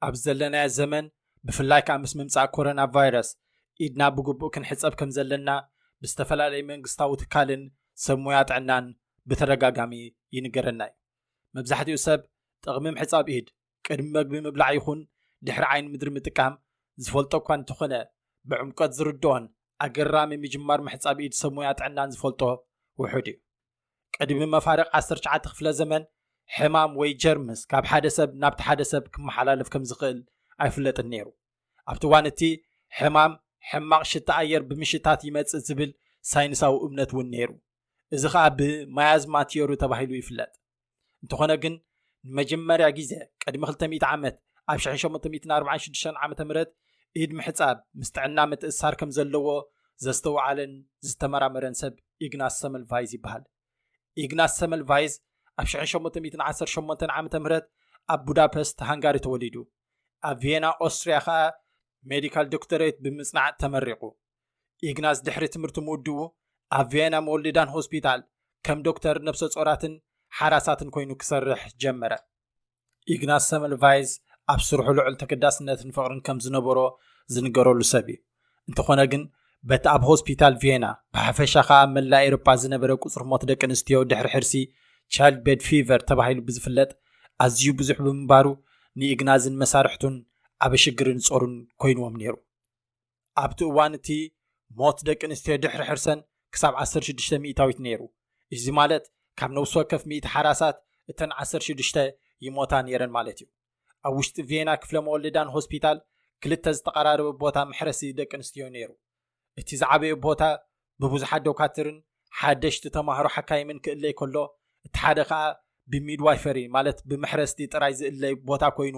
ኣብ ዘለናዮ ዘመን፣ ብፍላይ ከኣ ምስ ምምጻእ ኮሮና ቫይረስ፣ ኢድና ብግቡእ ክንሕጸብ ከም ዘለና ብዝተፈላለዩ መንግስታዊ ትካልን ሰብ ሞያ ጥዕናን ብተደጋጋሚ ይንገረና እዩ። መብዛሕትኡ ሰብ ጥቕሚ ምሕጻብ ኢድ ቅድሚ መግቢ ምብላዕ ይኹን ድሕሪ ዓይኒ ምድሪ ምጥቃም ዝፈልጦ እኳ እንተኾነ፣ ብዕምቆት ዝርድኦን ኣገራሚ ምጅማር ምሕጻብ ኢድ ሰብ ሞያ ጥዕናን ዝፈልጦ ውሑድ እዩ። ቅድሚ መፋርቕ ዓሰርተ ትሽዓተ ክፍለ ዘመን፣ ሕማም ወይ ጀርምስ ካብ ሓደ ሰብ ናብቲ ሓደ ሰብ ክመሓላለፍ ከም ዝኽእል ኣይፍለጥን ነይሩ። ኣብቲ እዋን እቲ፣ ሕማም ሕማቕ ሽታ ኣየር ብምሽታት ይመጽእ ዝብል ሳይንሳዊ እምነት እውን ነይሩ። እዚ ኸኣ ብማያዝማ ቲዮሪ ተባሂሉ ይፍለጥ። እንተኾነ ግን፣ ንመጀመርያ ግዜ ቅድሚ ክልተ ሚእቲ ዓመት፣ ኣብ ሽሕን ሸሞንተ ሚእትን ኣርባዓን ሽዱሽተን ዓመተ ምህረት፣ ኢድ ምሕጻብ ምስ ጥዕና ምትእስሳር ከም ዘለዎ ዘስተውዓለን ዝተመራመረን ሰብ ኢግናስ ሰመልቫይዝ ይበሃል። ኢግናስ ሰመልቫይዝ ኣብ ሽሕን ሸሞንተ ሚእትን ዓሰርተ ሸሞንተን ዓመተ ምህረት ኣብ ቡዳፐስት ሃንጋሪ ተወሊዱ። ኣብ ቪየና ኦስትርያ ኸኣ ሜዲካል ዶክተሬት ብምጽናዕ ተመሪቑ። ኢግናስ ድሕሪ ትምህርቲ ምውድኡ፣ ኣብ ቪየና መወልዳን ሆስፒታል ከም ዶክተር ነብሰ ጾራትን ሓራሳትን ኮይኑ ክሰርሕ ጀመረ። ኢግናስ ሰመልቫይዝ ኣብ ስርሑ ልዑል ተገዳስነትን ፍቕርን ከም ዝነበሮ ዝንገረሉ ሰብ እዩ። እንተኾነ ግን፣ በቲ ኣብ ሆስፒታል ቪየና፣ ብሓፈሻ ኸኣ ኣብ መላእ ኤውሮጳ ዝነበረ ቁጽሪ ሞት ደቂ ኣንስትዮ ድሕሪ ሕርሲ፣ ቻይልድ ቤድ ፊቨር ተባሂሉ ብዝፍለጥ፣ ኣዝዩ ብዙሕ ብምንባሩ፣ ንኢግናዝን መሳርሕቱን ኣብ ሽግርን ጾርን ኮይንዎም ነይሩ። ኣብቲ እዋን እቲ፣ ሞት ደቂ ኣንስትዮ ድሕሪ ሕርሰን ክሳብ ዓሰርተ ሽዱሽተ ሚእታዊት ነይሩ። እዚ ማለት፣ ካብ ነፍሲ ወከፍ ሚእቲ ሓራሳት እተን ዓሰርተ ሽዱሽተ ይሞታ ነይረን ማለት እዩ። ኣብ ውሽጢ ቪየና ክፍለ መወልዳን ሆስፒታል ክልተ ዝተቐራረበ ቦታ መሕረሲ ደቂ ኣንስትዮ ነይሩ። እቲ ዝዓበየ ቦታ ብብዙሓት ዶካትርን ሓደሽቲ ተማሃሮ ሓካይምን ክእለይ ከሎ፣ እቲ ሓደ ኸኣ ብሚድዋይፈሪ፣ ማለት ብመሕረስቲ ጥራይ ዝእለይ ቦታ ኮይኑ፣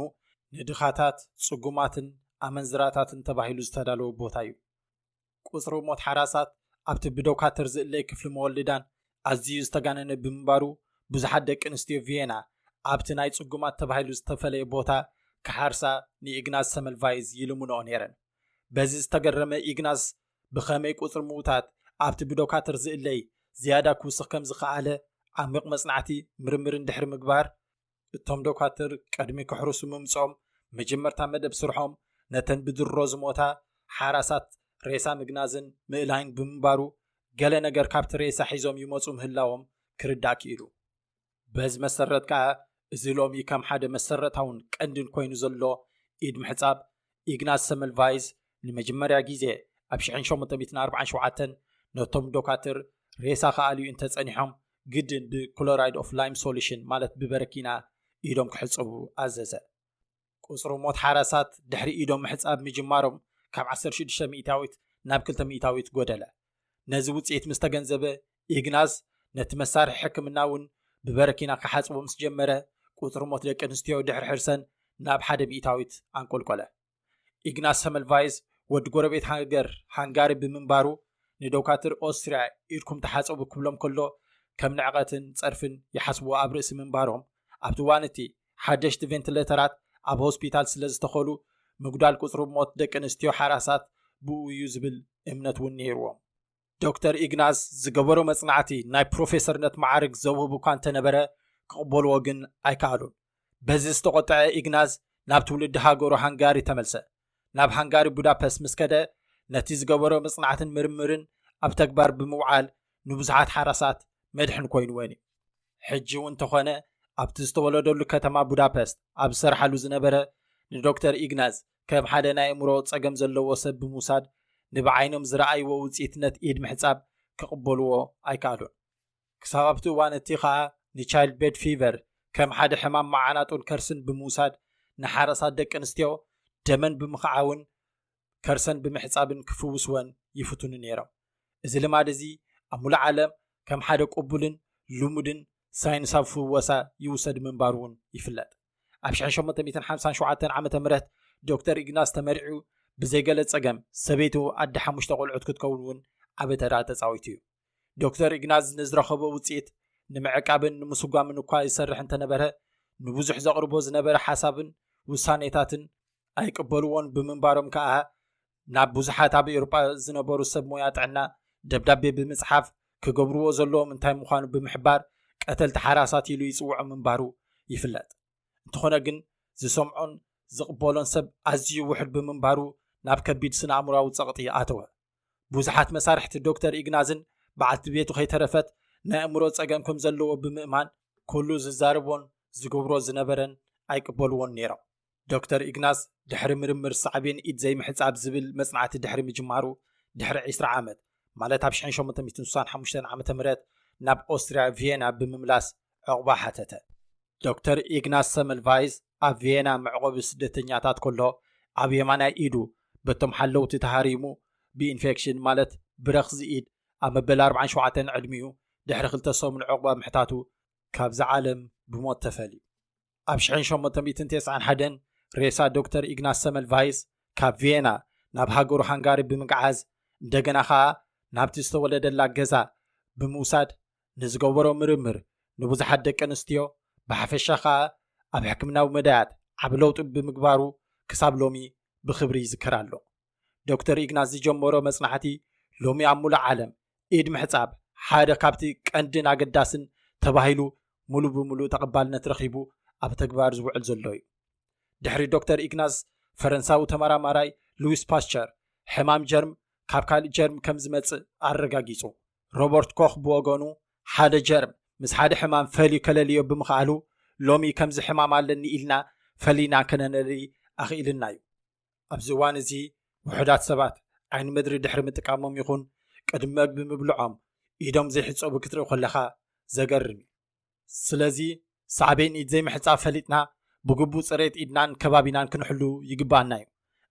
ንድኻታት፣ ጽጉማትን ኣመንዝራታትን ተባሂሉ ዝተዳለወ ቦታ እዩ። ቁጽሪ ሞት ሓራሳት ኣብቲ ብዶካተር ዝእለይ ክፍሊ መወልዳን ኣዝዩ ዝተጋነነ ብምንባሩ፣ ብዙሓት ደቂ ኣንስትዮ ቪየና ኣብቲ ናይ ጽጉማት ተባሂሉ ዝተፈለየ ቦታ ክሓርሳ ንኢግናዝ ሰመልቫይዝ ይልምንኦ ነይረን። በዚ ዝተገረመ ኢግናዝ፣ ብኸመይ ቁጽሪ ምዉታት ኣብቲ ብዶካተር ዝእለይ ዝያዳ ክውስኽ ከም ዝኸኣለ ዓሚቕ መጽናዕቲ ምርምርን ድሕሪ ምግባር፣ እቶም ዶካትር ቅድሚ ክሕርሱ ምምጾም፣ መጀመርታ መደብ ስርሖም ነተን ብድሮ ዝሞታ ሓራሳት ሬሳ ምግናዝን ምእላይን ብምንባሩ፣ ገለ ነገር ካብቲ ሬሳ ሒዞም ይመጹ ምህላዎም ክርዳእ ክኢሉ። በዚ መሰረት ከኣ፣ እዚ ሎሚ ከም ሓደ መሰረታውን ቀንድን ኮይኑ ዘሎ ኢድ ምሕጻብ፣ ኢግናዝ ሰመልቫይዝ ንመጀመርያ ግዜ ኣብ ሽሕን ሸሞንተ ሚእትን ኣርባዓን ሸውዓተን ነቶም ዶካትር ሬሳ ክኣልዩ እንተጸኒሖም፣ ግድን ብክሎራይድ ኦፍ ላይም ሶሉሽን፣ ማለት ብበረኪና፣ ኢዶም ክሕጸቡ ኣዘዘ። ቁጽሪ ሞት ሓራሳት ድሕሪ ኢዶም ምሕጻብ ምጅማሮም ካብ ዓሰርተ ሽዱሽተ ሚእታዊት ናብ ክልተ ሚእታዊት ጎደለ። ነዚ ውጽኢት ምስ ተገንዘበ፣ ኢግናዝ ነቲ መሳርሒ ሕክምና እውን ብበረኪና ክሓጽቦ ምስ ጀመረ፣ ቁጽሪ ሞት ደቂ ኣንስትዮ ድሕሪ ሕርሰን ናብ ሓደ ሚእታዊት ኣንቆልቆለ። ኢግናዝ ሰመልቫይዝ ወዲ ጎረቤት ሃገር ሃንጋሪ ብምንባሩ፣ ንዶካትር ኦስትርያ ኢድኩም ተሓጸቡ ክብሎም ከሎ፣ ከም ንዕቐትን ጸርፍን ይሓስብዎ ኣብ ርእሲ ምንባሮም፣ ኣብቲ እዋን እቲ ሓደሽቲ ቬንቲሌተራት ኣብ ሆስፒታል ስለ ዝተኸሉ፣ ምጉዳል ቁጽሪ ሞት ደቂ ኣንስትዮ ሓራሳት ብኡ እዩ ዝብል እምነት እውን ነይርዎም። ዶክተር ኢግናዝ ዝገበሮ መጽናዕቲ ናይ ፕሮፌሰርነት መዓርግ ዘውህብ እኳ እንተነበረ፣ ክቕበልዎ ግን ኣይከኣሉን። በዚ ዝተቖጥዐ ኢግናዝ ናብ ትውልዲ ሃገሩ ሃንጋሪ ተመልሰ። ናብ ሃንጋሪ ቡዳፐስት ምስ ከደ፣ ነቲ ዝገበሮ መጽናዕትን ምርምርን ኣብ ተግባር ብምውዓል፣ ንብዙሓት ሓራሳት መድሕን ኮይንወን እዩ። ሕጂ እውን እንተኾነ፣ ኣብቲ ዝተወለደሉ ከተማ ቡዳፐስት ኣብ ዝሰርሓሉ ዝነበረ፣ ንዶክተር ኢግናዝ ከም ሓደ ናይ ኣእምሮ ጸገም ዘለዎ ሰብ ብምውሳድ፣ ንብዓይኖም ዝረኣይዎ ውጽኢትነት ኢድ ምሕጻብ ክቕበልዎ ኣይከኣሉን። ክሳብ ኣብቲ እዋን እቲ ኸኣ፣ ንቻይልድ ቤድ ፊቨር ከም ሓደ ሕማም መዓናጡን ከርስን ብምውሳድ፣ ንሓረሳት ደቂ ኣንስትዮ ደመን ብምኽዓውን ከርሰን ብምሕጻብን ክፍውስወን ይፍትኑ ነይሮም። እዚ ልማድ እዚ ኣብ ሙሉእ ዓለም ከም ሓደ ቅቡልን ልሙድን ሳይንሳዊ ፍወሳ ይውሰድ ምንባሩ እውን ይፍለጥ። ኣብ ሽሕን ሸሞንተ ሚእትን ሓምሳን ሸውዓተን ዓመተ ምህረት፣ ዶክተር ኢግናዝ ተመሪዑ፣ ብዘይገለ ጸገም ሰበይቱ ኣደ ሓሙሽተ ቆልዑት ክትከውን እውን ዓቢ ተራ ተጻዊቱ እዩ። ዶክተር ኢግናዝ ንዝረኸቦ ውጽኢት ንምዕቃብን ንምስጓምን እኳ ይሰርሕ እንተነበረ፣ ንብዙሕ ዘቕርቦ ዝነበረ ሓሳብን ውሳኔታትን ኣይቅበልዎን ብምንባሮም ከኣ፣ ናብ ብዙሓት ኣብ ኤውሮጳ ዝነበሩ ሰብ ሞያ ጥዕና ደብዳቤ ብምጽሓፍ፣ ክገብርዎ ዘለዎም እንታይ ምዃኑ ብምሕባር፣ ቀተልቲ ሓራሳት ኢሉ ይጽውዖም ምንባሩ ይፍለጥ። እንተኾነ ግን፣ ዝሰምዖን ዝቕበሎን ሰብ ኣዝዩ ውሑድ ብምንባሩ ናብ ከቢድ ስነ ኣእምሮኣዊ ጸቕጢ ኣተወ። ብዙሓት መሳርሕቲ ዶክተር ኢግናዝን በዓልቲ ቤቱ ከይተረፈት ናይ ኣእምሮ ጸገም ከም ዘለዎ ብምእማን ኩሉ ዝዛረቦን ዝገብሮ ዝነበረን ኣይቅበልዎን ነይሮም። ዶክተር ኢግናዝ ድሕሪ ምርምር ሳዕቤን ኢድ ዘይምሕጻብ ዝብል መጽናዕቲ ድሕሪ ምጅማሩ ድሕሪ ዕስራ ዓመት ማለት ኣብ ሽሕን ሸሞንተ ሚእትን ስሳን ሓሙሽተን ዓመተ ምህረት ናብ ኦስትርያ ቪየና ብምምላስ ዕቑባ ሓተተ። ዶክተር ኢግናዝ ሰመልቫይዝ ኣብ ቪየና መዕቆቢ ስደተኛታት ከሎ ኣብ የማናይ ኢዱ በቶም ሓለውቲ ተሃሪሙ ብኢንፌክሽን ማለት ብረኽዚ ኢድ ኣብ መበል ኣርባዓን ሸውዓተን ዕድሚኡ ድሕሪ ክልተ ሰሙን ዕቑባ ምሕታቱ ካብዚ ዓለም ብሞት ተፈልዩ። ኣብ ሽሕን ሸሞንተ ሚእትን ተስዓን ሓደን ሬሳ ዶክተር ኢግናስ ሰመልቫይስ ካብ ቪየና ናብ ሃገሩ ሃንጋሪ ብምግዓዝ እንደገና ኸኣ ናብቲ ዝተወለደላ ገዛ ብምውሳድ ንዝገበሮ ምርምር ንብዙሓት ደቂ ኣንስትዮ ብሓፈሻ ኸኣ ኣብ ሕክምናዊ መዳያት ዓቢ ለውጢ ብምግባሩ ክሳብ ሎሚ ብኽብሪ ይዝከር ኣሎ። ዶክተር ኢግናስ ዝጀመሮ መጽናዕቲ ሎሚ ኣብ ሙሉእ ዓለም ኢድ ምሕጻብ ሓደ ካብቲ ቀንድን ኣገዳስን ተባሂሉ ሙሉ ብምሉእ ተቐባልነት ረኺቡ ኣብ ተግባር ዝውዕል ዘሎ እዩ። ድሕሪ ዶክተር ኢግናስ ፈረንሳዊ ተመራማራይ ሉዊስ ፓስቸር ሕማም ጀርም ካብ ካልእ ጀርም ከም ዝመጽእ ኣረጋጊጹ። ሮበርት ኮኽ ብወገኑ ሓደ ጀርም ምስ ሓደ ሕማም ፈልዩ ከለልዮ ብምኽኣሉ ሎሚ ከምዚ ሕማም ኣለኒ ኢልና ፈሊና ከነነሊ ኣኽኢልና እዩ። ኣብዚ እዋን እዚ ውሑዳት ሰባት ዓይኒ ምድሪ ድሕሪ ምጥቃሞም ይኹን ቅድሚ መግቢ ምብልዖም ኢዶም ዘይሕጸቡ ክትርኢ ከለኻ ዘገርም እዩ። ስለዚ ሳዕቤን ኢድ ዘይምሕጻብ ፈሊጥና ብግቡእ ጽሬት ኢድናን ከባቢናን ክንሕሉ ይግባኣና እዩ።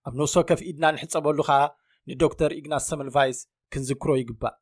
ኣብ ነፍሲ ወከፍ ኢድና ንሕጸበሉ ኸኣ ንዶክተር ኢግናስ ሰመልቫይስ ክንዝክሮ ይግባእ።